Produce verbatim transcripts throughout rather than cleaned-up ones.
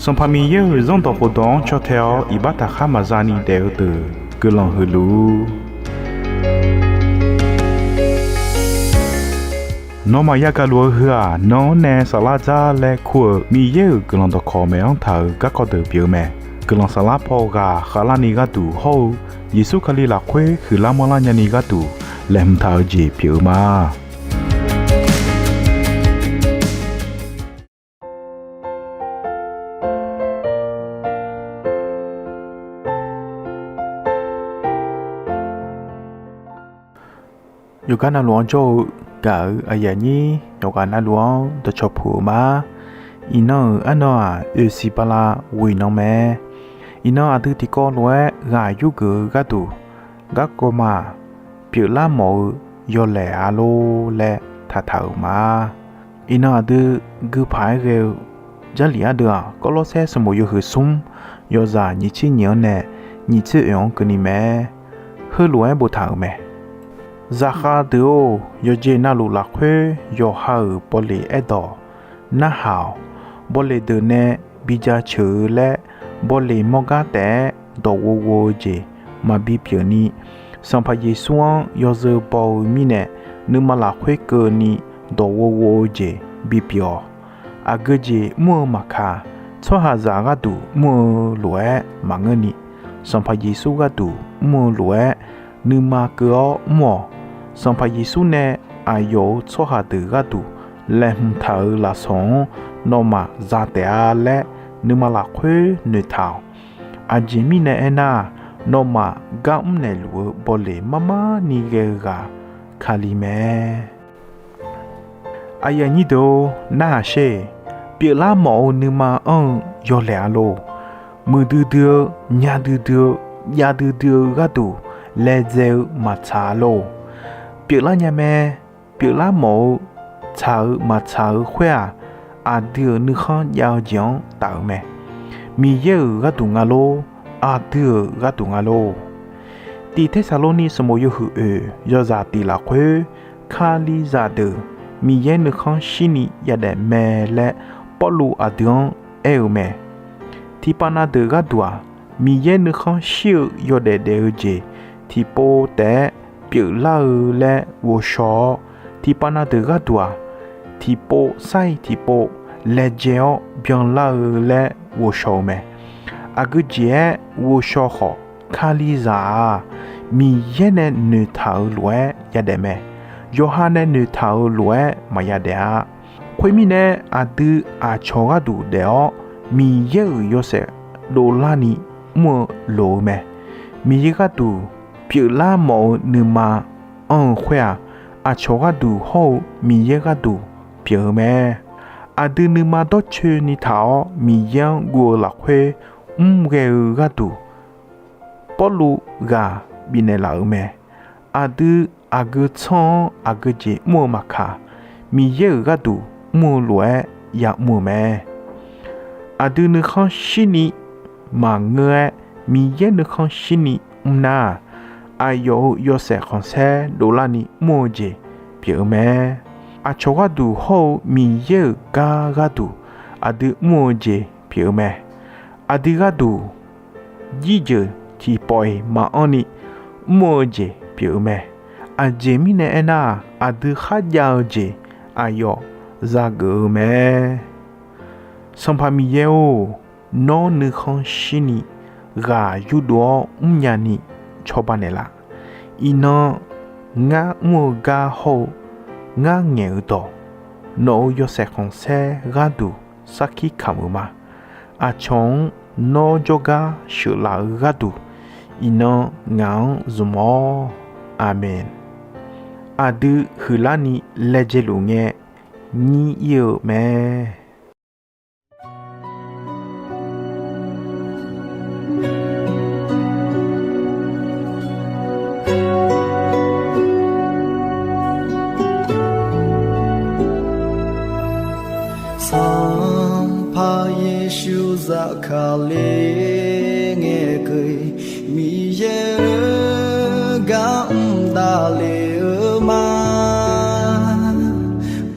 Sanqpaq Miqyaer-euq Zanrdawq khofdawq-anr caw tae-awr iqbax taqkhar maqza ni daef-eu deuq guiqlanq huiq luf-ur. Nawmaf yagaq luf-eu heu-aq, nan-anr nae saflar dzar laer kur-euq Miqyaer-euq guiqlanq dawqkawq maeq-anr taq-euq garkawv deuq pyeuf-eu mae. Guiqlanq saflar paw ghaq khavlarni gharduq hawr-eu Yeqsur Kali lafkhoer huiqlar manrlar nyani gharduq laeqhmq taq-eu jeq pyeuf-eu ma. Yawqgar navluf-anr jawr-eu gaq-euq aqyuif aqnyir yawqghaq navluf-anr dawqcawq puq-euq ma. Iqnan-euq arnan-aq, oeqsiq bala ghoeq nan mae. Iqnan aqdui tiqkawv lof-aer ghaq yurgeuf-eu gharduq, garkawv ma-aq, pyeuflar mawf-eu yawlaeq-a lor laer taqtaq-euq ma. Iqnan aqdui guipaq-aer ghae-eu Jarlif ardeuv-aq, Gawrlawrsaer sanqbof yawhuiq smr yawzaq nyiq tser nyiq-anr nae nyiq tser oeq-anr keuvni mae. Heulof-aer boftaq-euq mae. Zaqkhav deuq-or, yawqjeq navluf lafkhoer yawqha-euq bawleq aerdawq narhaq-awq. Bawleq deuq nae bi jaceuq-eu laer, bawleq mawrgar taef-aer dawq ghovghov-eu jeq maqbi pyeuf ni, Sanqpaq Yeqsur-anr yawzeu baw-eu mirnae, nuima lafkhoer keuvni dawq ghovghov-eu jeq bipyeuf-awq. Aqgeu jeq mr-eu maqkaq, tsawrhaqzaq gharduq mr-eu lof-aer maqngeurni, Sanqpaq Yeqsur gharduq mr-eu lof-aer nuima keuv-awr mr-awq. Sanqpaq Yeqsur nae aqyawf-euq tsawrhaq deuq gharduq laeqhmq taq-euq lafsawq-anr nawmaf za taef-a laer nuima lafkhoer noeqtaq-awq. Aqjeq mirnae aernar-aq, nawmaf gar mrnaeq luf-eu bawleq marmarni ghae-eu ghaq Kali mae. Aqyuif aqnyir deuq-or, narhaq sher. Pyeuflar mawf-eu nuima anr-eu yawlaeq-a lor. Muiqdui dui-eu, nya duidui-eu, jav duidui-eu gharduq laedzae-eu maqtsaq-a lor. Pyeuflar nya mae. Pyeuflar mawf-eu tsaq-eu maqtsaq-eu khoer-aq, aqdui-euq nuikhanr jav-eu jeq-anr taf-euq mae. Miqyaer-euq gharduq nga lor, aqdui-euq gharduq nga lor. Tiq Tersaqlorni sanqbof yawhuiq oeq yawzaq tiq lafkhoer, Kalizaq deuq Miqyaer nuikhanr shirni yadaef mae laer Pawrluv aqdui-anr aer-eu mae. Tiqpav na deuq gharduq-aq, Miqyaer nuikhanr shir-eu yawdaef daef-eu jeq tiqpov taef-aer pyeuflar-eu laer ghovshaw-awr, tiqpav na deuq gharduq-aq, tiqpov sar-iq tiqpov laejae-awr byanlar-eu laer ghovshaw-eu mae. Aqgeu jeq-aer ghovshaw khawf, Kalizaq-aq, Miqyaer nae noeqtaq-euq lof-aer yadaef mae. Yawqha nae noeqtaq-euq lof-aer maqya daef-a. Khoermirnae, aqdui aqcawq gharduq daef-awr, Miqyaer-euq yawshaef dovlarni mr-eu loq-eu mae. Miqyaer gharduq pyeuflar mawf-eu nuima anr-eu khoer-aq, aqcawq gharduq hawr-eu Miqyaer gharduq pyeuf-eu mae. Aqdui nuima dawrcoeni taq-awr Miqyaer-anr guv-eu lafkhoer mr ghae-eu gharduq, Pawrluv ghaq bifnaeq laf-euq mae. Aqdui aqgeu tsanr-anr aqgeu jeq mr-eu maqkaq, Miqyaer-euq gharduq mr-eu lof-aer ya'mr-euq mae. Aqdui nuikhanr shirni maqngeur-aer, Miqyaer nuikhanr shirni mr nar-aq, aqyawf-euq yawshaef khanqsaer dovlarni mr-eu jeq pyeuf-eu mae. Aqcawq gharduq hawr-eu Miqyaer-euq gar gharduq aqdui mr-eu jeq pyeuf-eu mae. Aqdui gharduq jirjeuq tiqpawf-iq maqanr ni mr-eu jeq pyeuf-eu mae. Aqjeq mirnae aernar-aq, aqdui kharjav-eu jeq aqyawf zageuf-eu mae. Sanqpaq Miqyaer-or, nawr nuikhanr shirni ghaq yurdov-awr mrnya ni cawba naeqlaf. Iqnan ngar mr-eu gar hawr-eu ngar ngaeq-eu dawq, nawq-euq yawshaef khanqsaer gharduq sarkir kamq-euq ma. Aqcawq-anr nawr jawrgar sheuqlaf-eu gharduq, iqnan ngaq-anr zmq-awr. Aqmeq. Aqdui huiqlarni laejae luf ngae nyir ir-eu mae. Sanqpaq Yeqsur zafkale ngae keuv-iq Miqyaer-euq gar mr davle-eu ma.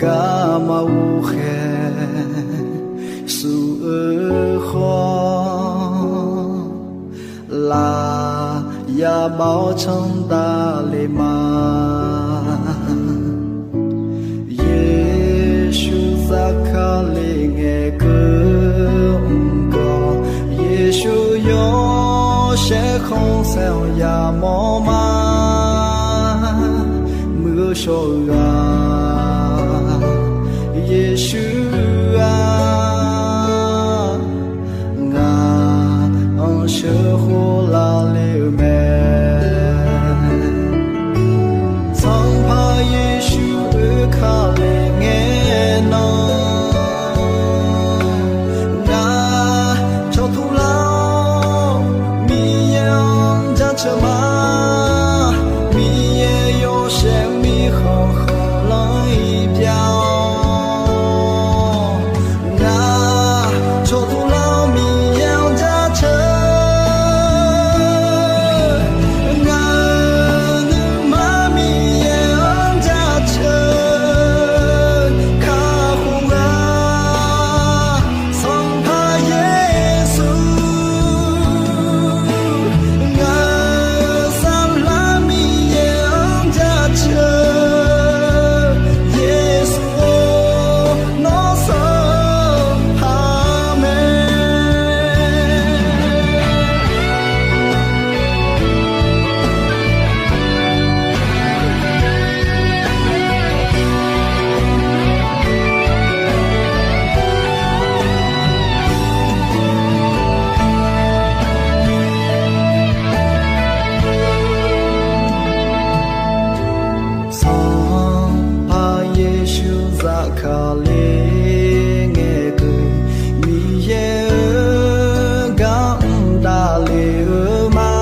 Garma ghoqkhaeq suf-eu khaw Baw canr davle ma. Yeqsur Zaqkali ngaeqkeuv mr gawr, Yeqsur yawshaef khanqsaer-anr yamawr ma. Muiq-eu shawr-eu-aq, Yeqsur-aq, ngaq-anr sheuqkhof lavle-eu mae. Sanqpaq Yeqsur oe kale ngae nan, ngaq cawqtur lar-awr Miqyaer-anr jaceuq ma. Miqyaer yawshaef mirkhanq khanqlanr-ir bya-awr, ngaq cawqtur lar-awr Miqyaer-anr jaceuq. Ngaq-euq nuima Miqyaer-anr jaceuq kakhof-a. Sanqpaq Yeqsur, ngaq-euq saflar Miqyaer-anr jaceuq. Yeqsur-or, nawr Sanqpaq mae. Sanqpaq Yeqsur Zaqkali ngaeqkeuv, Miqyaer-euq gar mr davle-eu ma.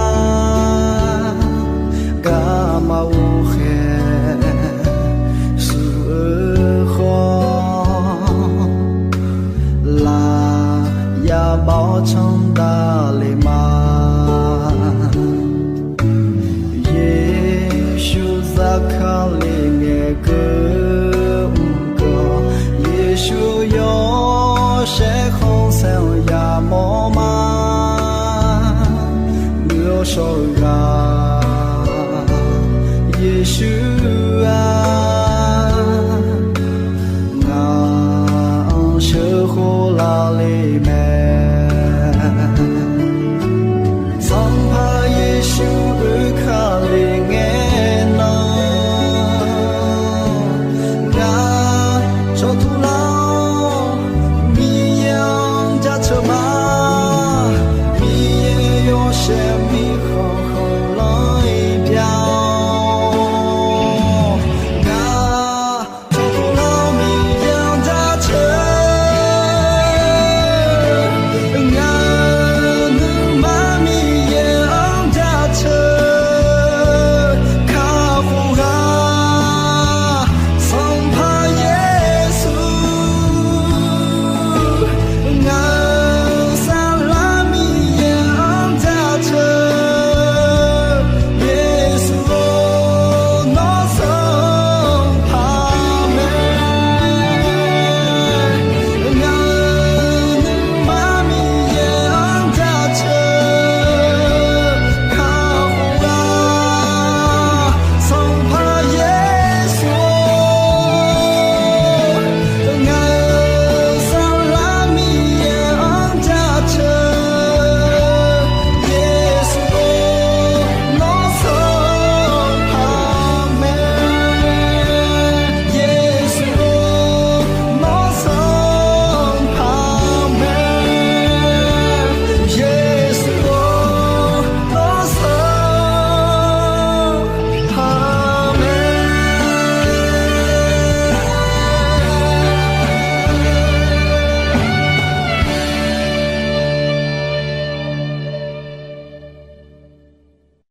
Garma ghoqkhaeq shuif-eu khawf, laf ya baw canr davle ma. Yeqsur Zaqkali ngaeqkeuv mr gawr, Yeqsur yawshaef khanqsaer-anr yamawr ma. Muiq-eu shawr-eu-aq, Yeqsur-aq, ngaq-anr sheuqkhof lavle